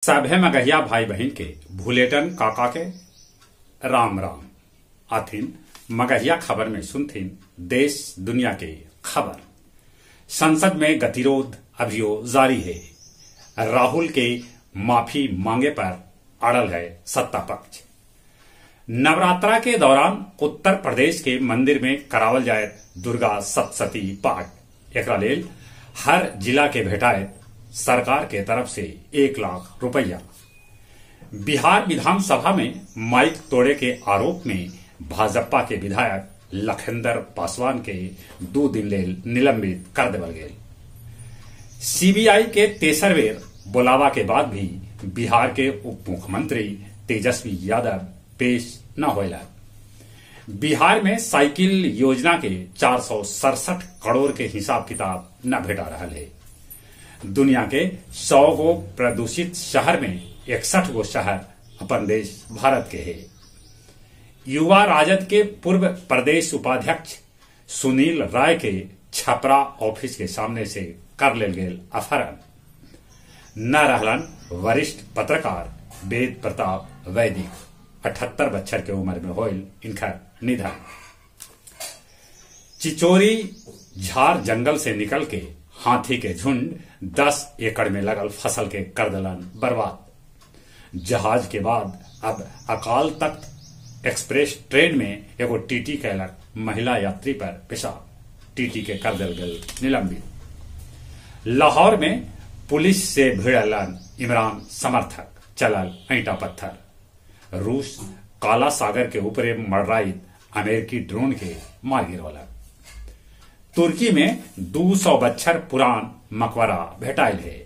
सभे मगहिया भाई बहन के भुलेटन काका के राम राम। आथिन मगहिया खबर में सुनथिन देश दुनिया के खबर। संसद में गतिरोध अभियो जारी है। राहुल के माफी मांगे पर अड़ल है सत्ता पक्ष। नवरात्रा के दौरान उत्तर प्रदेश के मंदिर में करावल जाए दुर्गा सप्तशती पाठ। एकरा लेल हर जिला के भेटाए सरकार के तरफ से 1 लाख रुपया। बिहार विधानसभा में माइक तोड़े के आरोप में भाजपा के विधायक लखेंद्र पासवान के 2 दिन लेल निलंबित कर देवल गेल। सीबीआई के तेसर बेर बुलावा के बाद भी बिहार के उप मुख्यमंत्री तेजस्वी यादव पेश न होला। बिहार में साइकिल योजना के 467 करोड़ के हिसाब किताब न भेटा रहा है। दुनिया के 100 गो प्रदूषित शहर में 61 गो शहर अपन देश भारत के है। युवा राजद के पूर्व प्रदेश उपाध्यक्ष सुनील राय के छपरा ऑफिस के सामने से कर लेल गेल अपहरण। न रहलन वरिष्ठ पत्रकार वेद प्रताप वैदिक, 78 बच्चर के उम्र में होल इनका निधन। चिचोरी झार जंगल से निकल के हाथी के झुंड 10 एकड़ में लगल फसल के कर दलन बर्बाद। जहाज के बाद अब अकाल तख्त एक्सप्रेस ट्रेन में एगो टीटी कैलक महिला यात्री पर पेशाब, टीटी के कर दल गल निलंबित। लाहौर में पुलिस से भिड़लन इमरान समर्थक, चलल ईंटा पत्थर। रूस काला सागर के ऊपरे मर्राइत अमेरिकी ड्रोन के मार गिरवलक। तुर्की में 200 बच्छर पुरान मकबरा भेटाइल है।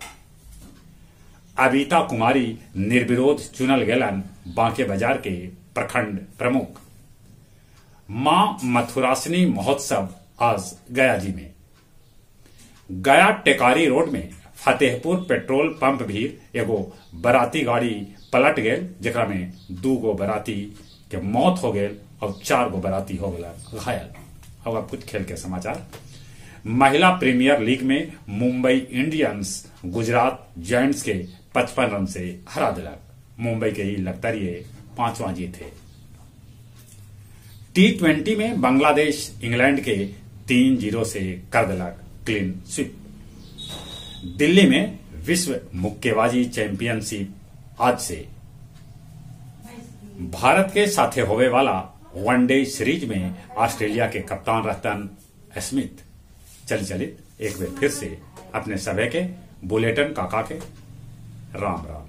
अबिता कुमारी निर्विरोध चुनल गेलन बांके बाजार के प्रखंड प्रमुख। मां मथुरासनी महोत्सव आज गया जी में। गया टेकारी रोड में फतेहपुर पेट्रोल पंप भी एगो बराती गाड़ी पलट गेल, जेकरा में 2 गो बराती के मौत हो गेल और 4 गो बराती हो गया घायल। अब आप कुछ खेल के समाचार। महिला प्रीमियर लीग में मुंबई इंडियंस गुजरात जायंट्स के 55 रन से हरा दिलक। मुंबई के ही लगता ये 5वां जीत है। T20 में बांग्लादेश इंग्लैंड के 3-0 से कर दिलक क्लीन स्वीप। दिल्ली में विश्व मुक्केबाजी चैंपियनशिप आज से। भारत के साथे होवे वाला वनडे सीरीज में ऑस्ट्रेलिया के कप्तान रहतन स्मिथ। चल चलित एक बार फिर से अपने सभे के बुलेटिन काका के राम राम।